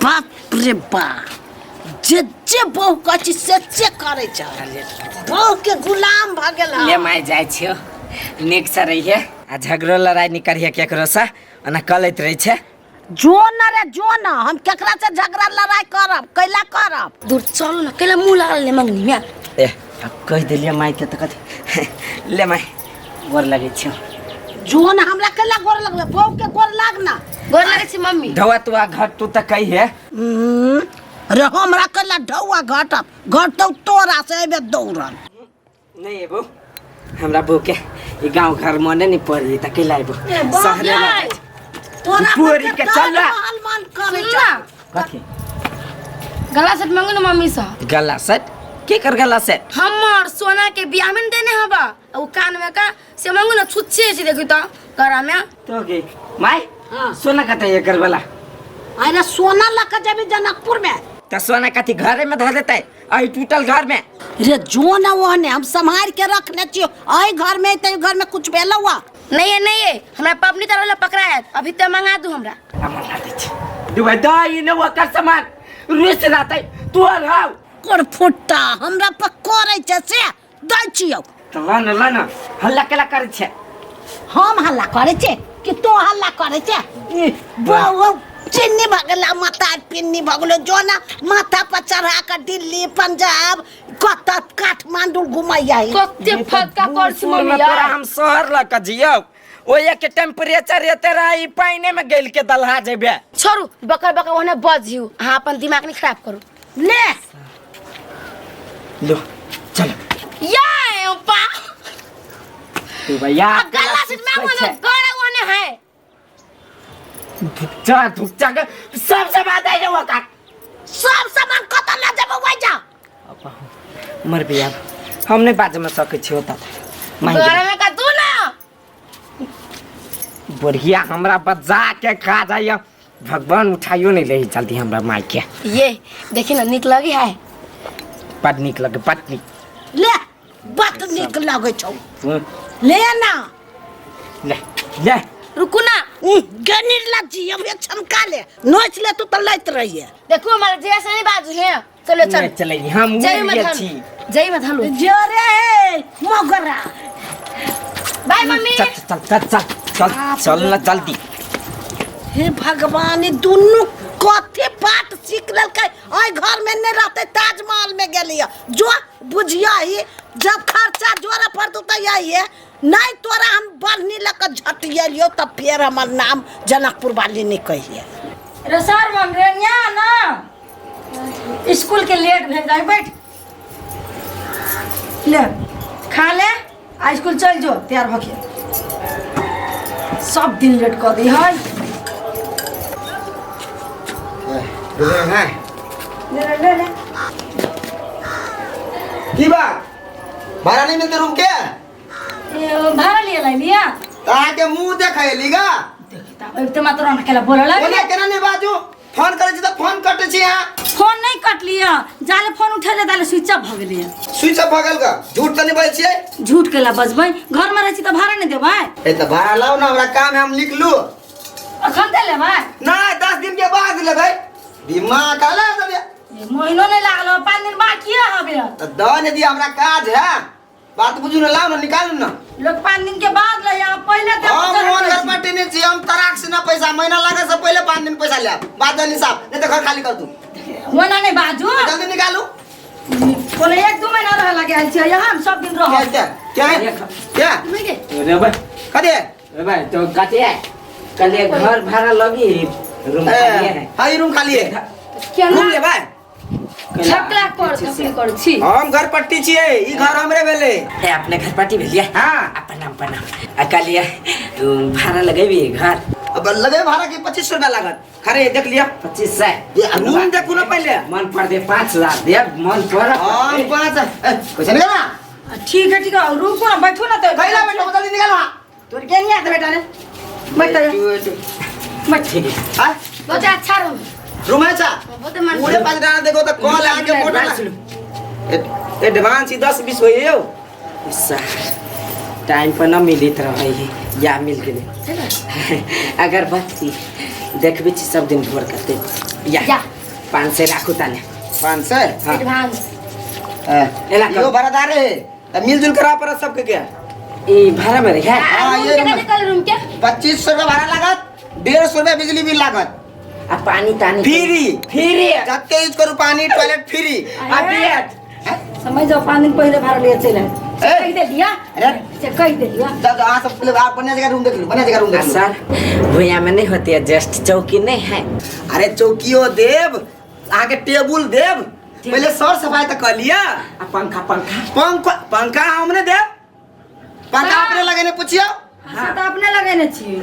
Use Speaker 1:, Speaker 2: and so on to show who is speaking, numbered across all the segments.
Speaker 1: बाप रे बाप, जे जे बहु कहै छी से से करै छै, बहु के गुलाम भऽ गेल हँ।
Speaker 2: ले माय, जाइ छियौ, नीकसँ रहिहे आ झगड़ो लड़ाइ नहि करिहे केकरोसँ, ओना कलैत रहै छै।
Speaker 1: जो न रे जो न, हम केकरा से झगड़ा लड़ाई करब, कैला करब?
Speaker 3: दूर चलो ना, कैला मुंह लागल ले मंगनी में।
Speaker 2: ए, अब कहि देलियै मायके तऽ कथी। ले माय, गोर लगै छियौ।
Speaker 1: जो न, हमरा कैला गोर लगबे? बहू के गोर लाग ना।
Speaker 3: गोर लागै छी मम्मी।
Speaker 2: ढौआ तू आ घर तू तऽ कहिहे।
Speaker 1: रे, हमरा कैला ढौआ घटत? घटतौ तोरा से एबे दौड़ल।
Speaker 2: नहीं एबो, हमरा बहू के ई गांव घर मने नहीं पड़ी त कैला एबो शहरे में?
Speaker 1: तोरा
Speaker 2: बोरी के चल ना।
Speaker 1: मन करे।
Speaker 3: सुन ना।
Speaker 2: कथी?
Speaker 3: गला सेट मांगू ना मम्मी से।
Speaker 2: गला सेट? के कर गला सेट?
Speaker 3: हमर सोना के बियाह में देने हबा, आ उ कान में का से मांगू ना, छुच्छे छी देखी तो गरा में।
Speaker 2: तो गे माय।
Speaker 1: हाँ।
Speaker 2: सोना कते एकर वाला?
Speaker 1: अरे, सोना लऽ के जेबी जनकपुर में?
Speaker 2: त सोना कथी घरे में धर देतै अई टूटल घर में?
Speaker 1: रे जो ना, ओहने हम सम्हार के रखने छियो। अई घर में ते घर में कुछ भेल हुआ?
Speaker 3: नहीं है, नहीं है, हमरा पबनी तरह ला पकड़ाया अभी तो मंगा दू हमरा।
Speaker 2: हम ला दै छी दुबई द ई न ओकर सामान रुस रहतै तोहर हाउ।
Speaker 1: कर फुट्टा हमरा पर करै छै से दै छियौ।
Speaker 2: त ल न, ल न, हल्ला केला करै छै?
Speaker 1: हम हल्ला करै छै कि तू हल्ला करै छै? बहु चिन्नी भऽ गेला, माथा पिन्नी भऽ गेलो। जो ना, माथा पर चढ़ा कऽ दिल्ली, पंजाब, कतऽ काठमांडू घुमैया।
Speaker 3: कते फटका कर छी
Speaker 2: सुर में
Speaker 3: मम्मी
Speaker 2: तोरा
Speaker 3: यार।
Speaker 2: हम शहर लऽ कऽ जियौ, ओए के टेम्परेचर एते रहा, ई पानिए में गलि के दलहा जेबे।
Speaker 3: छोड़ू, बकर बकर ओहने बजियौ, अहाँ अपन दिमाग नहीं खराब करू।
Speaker 1: ले।
Speaker 2: लो चलो।
Speaker 3: या पा।
Speaker 2: तू भैया।
Speaker 3: अब गला से मांगो ना, गला ओहने है।
Speaker 2: धुकचा धुकचा के सब सामान दे दे ओकर।
Speaker 1: सब सामान कतऽ लऽ जेबै? ओहि जा।
Speaker 2: मर बिया, हम नहीं बाजे में सकै छी होता
Speaker 3: गला में का दू ना।
Speaker 2: बढ़िया हमरा बजा के खा जाइए, भगवान उठाइयो नहीं ले जल्दी हमरा माय के।
Speaker 3: ये देखी ना, निक लगी है।
Speaker 2: बड नीक लगे, बड नीक।
Speaker 1: ले, बड नीक लगै छौ।
Speaker 2: हम्म,
Speaker 1: ले ना।
Speaker 2: ले ले।
Speaker 3: रुकू ना।
Speaker 1: गनीर लज्जी अब एक छमका ले, नोच ले, तू तऽ लैत रहिए।
Speaker 3: देखो, हमारे जैसे नहीं बाजू है, चलो चल।
Speaker 2: नहीं चले हम।
Speaker 3: जय
Speaker 2: उड़
Speaker 3: में
Speaker 2: गेल
Speaker 3: धन
Speaker 2: छी।
Speaker 3: जय में धन।
Speaker 1: जरे मगरा।
Speaker 3: Bye mummy.
Speaker 2: चल चल चल चल चल चल ना जल्दी।
Speaker 1: हे भगवान, ई दुनू कथी पाठ सीख लेलकै? एहि घर में नहीं रहते, ताजमहल में गेलियै। जो बुझिया ही जब खर्चा जोड़े पड़तौ तऽ यही है नहीं, तोरा हम बढ़नी लऽ कऽ झटियलियौ तऽ फेर हमर नाम जनकपुर वाली नहीं कहिए।
Speaker 4: रे सर रे, यहाँ ना, स्कूल के लेट भेल जाए। बैठ, ले खा ले आ स्कूल चल जो तैयार भके। सब दिन लेट कऽ दी है।
Speaker 5: है।
Speaker 4: ले ले ले ले।
Speaker 5: की बात, भाड़ा नहीं मिलते रूम के?
Speaker 4: ए, भाड़ा लिए ला लिया।
Speaker 5: अहाँके मुंह देखै लीगा।
Speaker 4: तब तो मात्र ना केला बोलला।
Speaker 5: ओना केना नहि बाजू? फोन करै छी तऽ फोन कटै छी अहाँ।
Speaker 4: फोन नहीं कट लिया, जाले फोन उठेले ताले स्विच ऑफ भऽ गेलियै।
Speaker 5: स्विच ऑफ भऽ गेल का? झूठ तऽ नहि बजै छियै?
Speaker 4: झूठ केला बजबै? घर में रहै छी तऽ भाड़ा नहीं देबै?
Speaker 5: ए, तऽ भाड़ा लाउ ने, हमरा काम है, हम निकलू।
Speaker 4: अखन दे लेबै?
Speaker 5: नहि, 10 दिन के बाद लेबै। दिमाग काला दे।
Speaker 4: ए, महीनो नहीं लागल, 5 दिन बाकी हवे।
Speaker 5: तऽ दऽ नहि दिअ, हमरा काज है, बात बुझू ने, लाउ ने, निकालू ने।
Speaker 4: लोग 5 दिन के बाद ले, यहाँ पहले दे।
Speaker 5: हम मोन घर पटेने छी, हम तराक से ना पैसा महीना लागे से पहले 5 दिन पैसा लेब। बात जल्दी साहब, नहीं तो घर खाली कर दू।
Speaker 4: ओना नहीं बाजू।
Speaker 5: जल्दी निकालू।
Speaker 4: कोनो 1-2 महीना रह लगे आयल छियै यहाँ, हम सब दिन
Speaker 5: क्या?
Speaker 4: रहब।
Speaker 5: क्या क्या है क्या?
Speaker 2: रे भाई।
Speaker 5: कथी?
Speaker 2: रे भाई, तो कथी है? कल ये घर भाड़ा लगी, रूम खाली है?
Speaker 5: हाँ, ई रूम खाली है।
Speaker 3: केना?
Speaker 5: रूम लेबै?
Speaker 3: झगड़ा कर तकली कर छी।
Speaker 5: हम घर पट्टी छियै, ई घर हमरे भेलै।
Speaker 2: ए, अपने घर पार्टी भेलिए?
Speaker 5: हाँ।
Speaker 2: आ, प्रणाम प्रणाम। आ कल ये भाड़ा लगेबी घर?
Speaker 5: अब लगे भाड़ा की 2500 रुपया लागत, खरे देख लिया।
Speaker 2: 2500?
Speaker 5: ये रूम देखू ना पहले।
Speaker 2: मन पर दे, 5000 दे, मन पर।
Speaker 5: हम पाँच ए, पैसा निकाल।
Speaker 4: ठीक है, ठीक है, रुको ना, बैठो ना तो।
Speaker 5: कैला बैठो? जल्दी निकाल वहाँ।
Speaker 4: तोर के नहीं आता बेटा रे, बैठ तो, बैठ।
Speaker 2: ठीक है।
Speaker 5: हाँ?
Speaker 3: बहुत अच्छा रूम।
Speaker 5: रूम है अच्छा।
Speaker 3: बहुत मन।
Speaker 5: पूरे पाँच डाना देखो तो कॉल आके मोटर
Speaker 2: एडवांस ही 10-20 होइए यौ। टाइम पर न मिलित रहे है या मिल गेलै। अगरबत्ती देखबै छी सब दिन भोर करते या।
Speaker 3: या।
Speaker 2: 500 राखू ताने।
Speaker 5: 500?
Speaker 2: हाँ।
Speaker 3: एडवांस।
Speaker 2: एला
Speaker 5: इहो भाड़ादार है त मिलजुल करा पड़त सबके के।
Speaker 2: ई भाड़ा में रही है।
Speaker 5: हाँ,
Speaker 3: रूम
Speaker 5: ये
Speaker 3: के
Speaker 5: रूम।
Speaker 3: निकल रूम के
Speaker 5: 2500 रुपया भाड़ा लागत, 150 रुपया बिजली बिल लागत।
Speaker 2: आ पानी तानी
Speaker 5: फ्री।
Speaker 2: फ्री।
Speaker 5: जते यूज करू पानी टॉयलेट फ्री।
Speaker 2: आ बेड।
Speaker 4: समझ जाओ, 5 दिन पहले भाड़ा लिए चले आए। से
Speaker 5: ए।
Speaker 4: कह दे दिया।
Speaker 5: अरे।
Speaker 4: से कह दे दिया।
Speaker 5: जा जा, अहाँ सब पहले आप बढ़िया जगह रूम देख लू, बढ़िया जगह रूम
Speaker 2: आ
Speaker 5: देख लू।
Speaker 2: सर भुइया में नहीं होती है जस्ट चौकी नहीं है।
Speaker 5: अरे चौकियो देव, अहाँके टेबुल देव, पहले सर सफाई तऽ कऽ लिअ।
Speaker 2: आ पंखा पंखा
Speaker 5: पंखा पंखा हमने देव, पंखा अपने लगेने पूछियो।
Speaker 4: से तऽ अपने लगेने छियै।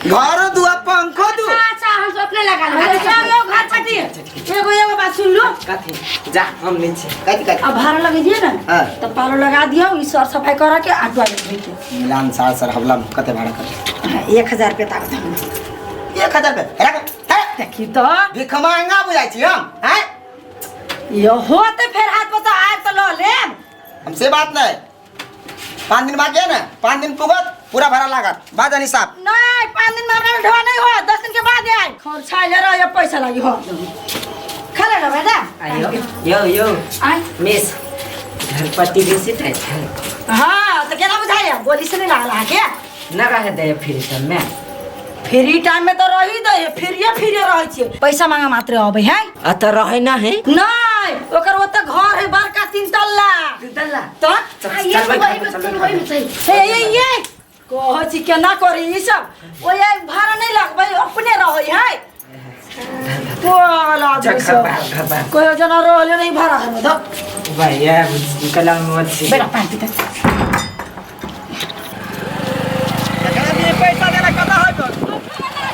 Speaker 5: घरो दू आ पंखो दू।
Speaker 3: अच्छा अच्छा, हम सब अपने लगा लेबै।
Speaker 4: अच्छा यो घर छठी एगो एगो बात सुन लो।
Speaker 2: कथी जा हम नहीं छी।
Speaker 5: कथी कथी?
Speaker 4: अब भाड़ा लगेलियै ने
Speaker 5: हाँ।
Speaker 4: तऽ पालो लगा दियौ, ई सर सफाई करऽ के आ टॉयलेट धोइ के।
Speaker 5: मिलान सार सर हवला में कते भाड़ा कर?
Speaker 4: हाँ, 1000 रुपया ताकत हमरा।
Speaker 5: 1000 रुपया राख।
Speaker 4: देखी तऽ
Speaker 5: भीख महंगा बुझाइ छी हम हैं?
Speaker 4: यो होते फेर हाथ पर तऽ आयब तऽ लऽ लेब।
Speaker 5: हम से बात नहीं, 5 दिन बाकी है ना, 5 दिन पुगत पूरा भाड़ा लागत बात जानी साहब।
Speaker 4: नहीं 5 दिन में हमरा ढोआ नहीं हो, 10 दिन के बाद आए खर्चा ले रहा पैसा लागी हो खा लेना बेटा।
Speaker 2: आयो यो यो
Speaker 4: आय
Speaker 2: मिस घर पति बेसी है।
Speaker 4: हाँ तो केना बुझाइया गोली से नहीं लागल अहाँके?
Speaker 2: न रहे दे फ्री टाइम में।
Speaker 4: फ्री टाइम में तो रही दे, फ्रीए फ्रीए रहै छियै, पैसा मांगा मात्र अबै है।
Speaker 2: आ त रहे न है।
Speaker 4: नहीं ओकर ओतऽ घर है बड़का 3 तल्ला।
Speaker 2: 3 तल्ला
Speaker 4: तो
Speaker 2: चल
Speaker 3: आ, ये
Speaker 2: चल
Speaker 3: वही
Speaker 2: भाई,
Speaker 3: में
Speaker 2: चल
Speaker 3: चल
Speaker 2: भाई।
Speaker 3: वही में सही।
Speaker 4: हे ये ये कहै छी केना करी ई सब, ओए भाड़ा नहीं लगबै अपने रहै है। बोला
Speaker 2: जा
Speaker 4: आदमी
Speaker 2: घर
Speaker 4: सब।
Speaker 2: बाहर घर बाहर
Speaker 4: कोई जना रहले नहीं भाड़ा घर में दो।
Speaker 2: भैया कलम मत सी।
Speaker 4: बेटा पानी पीते।
Speaker 5: एकरा भी पैसा देना कता है तो?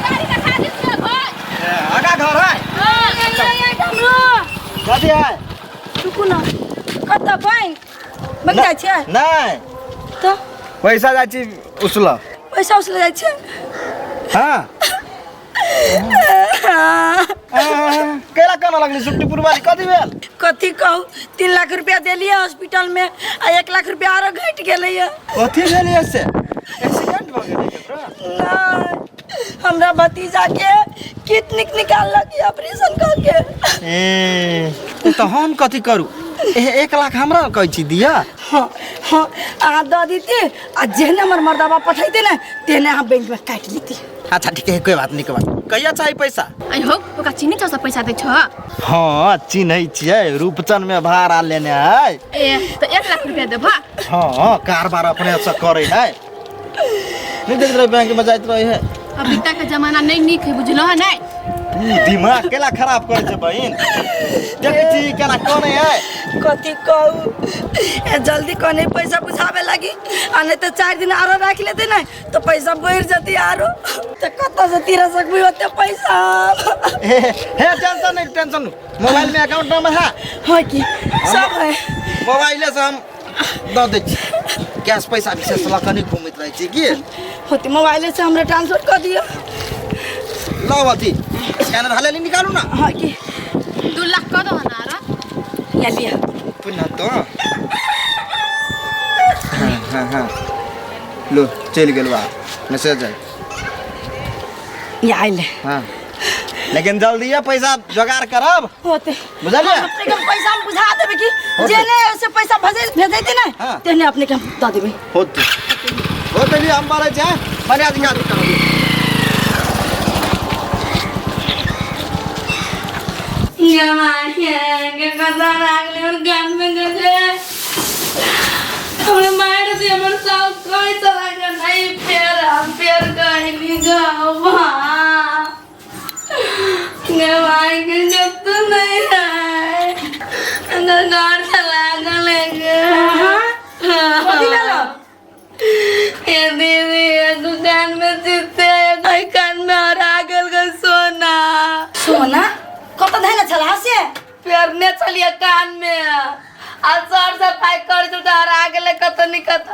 Speaker 3: गाड़ी का खा दिस घर।
Speaker 5: आगा घर है।
Speaker 3: हां ये ये डमरू
Speaker 5: कथी है?
Speaker 4: रुकू ना, कतऽ बैंक बैंक जाइ छियै?
Speaker 5: नहीं
Speaker 4: तो
Speaker 5: पैसा जाइ छी उसला।
Speaker 4: पैसा उसले जाइ छियै?
Speaker 5: हाँ। केला केना लगली सुट्टी पुरवाली कथी भेल?
Speaker 4: कथी कहू, 3 लाख रुपया देलियै हॉस्पिटल में आ 1 लाख रुपया आरो घटि गेलैया।
Speaker 5: कथी भेल से? एक्सीडेंट भऽ गेलै केकरो?
Speaker 4: नहीं, हमरा भतीजा के किडनी निकाललक ऑपरेशन कऽ के।
Speaker 5: ए तऽ हम कथी करू? 1 लाख हमरा कहै छी दिया?
Speaker 4: हाँ हाँ अहाँ दऽ देती आ जेहने हमर मर्दाबा पठैते ने तेहने अहाँ बैंक में काटि लेती।
Speaker 5: अच्छा ठीक है, कोई बात नहीं, कोई बात। कहिया चाही पैसा?
Speaker 3: आई हो ओकरा चिन्है छौ सब पैसा दै छौ?
Speaker 5: हाँ चिन्है छियै, रूपचन में भाड़ा लेने है।
Speaker 3: ए तऽ 1 लाख रुपया देबह?
Speaker 5: हाँ कारबार अपने से करे है, नहीं देख रहे बैंक में जाइत रहे है।
Speaker 3: अभी तक के जमाना नहीं नीक है बुझलो है नहीं?
Speaker 5: दिमाग केला खराब करे छै बहिन, देखै छी केना कोने है।
Speaker 4: कथी कहू, ए जल्दी कने पैसा बुझावे लागी आ नहीं तो 4 दिन आरो राख लेते ना तो पैसा बढ़ जती आरो, तो कतऽ से तीरा सकबी ओते पैसा।
Speaker 5: हे टेंशन नहीं, टेंशन नहीं, मोबाइल में अकाउंट नंबर है?
Speaker 4: हाँ की सब है।
Speaker 5: मोबाइले से हम दऽ दै छी कैश पैसा, विशेष लऽ कऽ नहि घुमैत रहै छी की।
Speaker 4: होते मोबाइले से हमरा ट्रांसफर कर दियो।
Speaker 5: लाउ अथी स्कैनर हाले निकालू ना।
Speaker 4: हाँ की
Speaker 3: 2 लाख कऽ दहो ना आरो।
Speaker 4: या लिया
Speaker 5: पुनः तो हाँ हाँ हाँ लो चलि गेल बा मैसेज आयल।
Speaker 4: या आइले।
Speaker 5: हाँ लेकिन जल्दी पैसा जोगाड़ करब
Speaker 4: होते
Speaker 5: बुझलियै?
Speaker 4: अपने के पैसा हम बुझा देबै कि
Speaker 5: होते।
Speaker 4: जेने से पैसा भेजैते ने
Speaker 5: हाँ।
Speaker 4: तेने अपने के हम दऽ देबै।
Speaker 5: होते होते भी हम बारे छै बढ़िया दिखा दी करब।
Speaker 3: ये माये के कथा लागले और गान में गजे हमरे मार दे हमर सास कोई चला के नहीं फेर हम फेर कहनी गावा ये माय के जब तो नहीं है अंदर गार चला गले के।
Speaker 4: कथी भेलो?
Speaker 3: ये दीदी ये दुकान में जीते ये कान में और आगल गल सोना।
Speaker 4: सोना कत धैले छला से?
Speaker 3: पेरने छलिए कान में आ सर सफाई कर दू तो हरा गेलै कत नहीं कत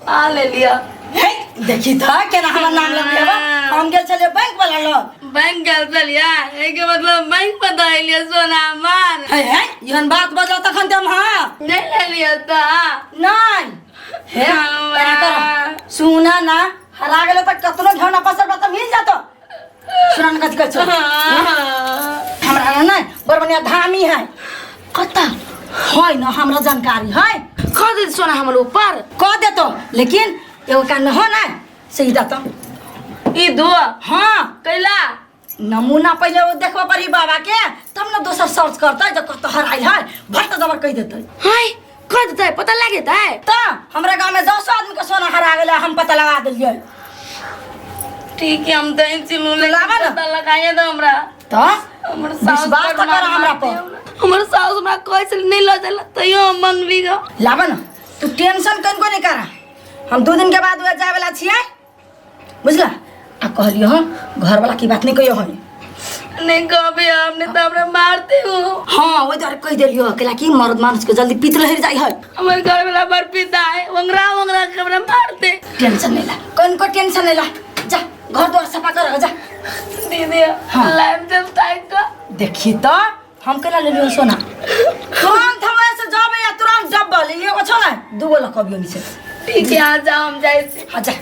Speaker 3: आ ले लिया।
Speaker 4: हे देखी त केना हमर नाम लगेबा, हम गेल छलिए बैंक वाला लग।
Speaker 3: बैंक गेल छलिए एके मतलब बैंक पर धैलिए सोना हमार।
Speaker 4: हे हे एहन बात बजल तखन त हम हाँ
Speaker 3: नहीं ले लिया त
Speaker 4: नहीं। हे एना कर सुना ना हरा गेलै त कतनो घेना पसर त मिल जातो। सुना न कथी कहै छौ हमरा ना बड़ बढ़िया धामी है।
Speaker 3: कता?
Speaker 4: है न, हमरा जानकारी है।
Speaker 3: कह दे सोना हमर ऊपर।
Speaker 4: कह देतो, लेकिन एगो कान हो ना सही दातो।
Speaker 3: ई दो?
Speaker 4: हाँ।
Speaker 3: कैला?
Speaker 4: नमूना पहले वो देखबा पड़ी बाबा के, तब न दोसर सर्च करतै जे कत हराइल है, भट्ट जबर कहि देतै।
Speaker 3: हाय, कह देतै, पता लागे तै?
Speaker 4: त हमरा गांव में 10 आदमी के सोना हरा गेलै, हम पता लगा देलियै।
Speaker 3: ठीक है, हम दै छी लू, लेकिन
Speaker 4: लाबा न।
Speaker 3: पता लगाइए दो हमरा।
Speaker 4: त
Speaker 3: हमर सास
Speaker 4: विश्वास त
Speaker 3: बड़
Speaker 4: कर हमरा
Speaker 3: मारती
Speaker 4: पर।
Speaker 3: हमरा। हमर सास हमरा कहै छलै नहीं लऽ जाला, तैयो हम मंगली ग।
Speaker 4: लाबा न, तू टेंशन कनको नहीं करा, हम 2 दिन के बाद वह जाए वाला छियै, बुझला? आ कहलियो हम घर वाला की बात नहीं कहियो हम।
Speaker 3: नहीं कहबे हमने तो हमरा मारते हो।
Speaker 4: हाँ, ओहि दुआरे कहि देलियो, कैला कि मर्द मानुस के जल्दी पीत लहरि जाइ है।
Speaker 3: हमर घर वाला बड़ पिता है, वंगरा वंगरा के हमरा मारते।
Speaker 4: टेंशन नहीं ला, कनको टेंशन नहीं ला, जा घर द्वार सफा कर जा।
Speaker 3: दीदी।
Speaker 4: हाँ।
Speaker 3: लाइफ जब तक का
Speaker 4: देखी तो हम केना लेलियो सोना, तुरंत हम ऐसे जाबे या तुरंत जब लेलियो को छो ना, दूगो लकबियो नीचे।
Speaker 3: ठीक है, आ जाओ, हम जाए।
Speaker 4: हाँ जा।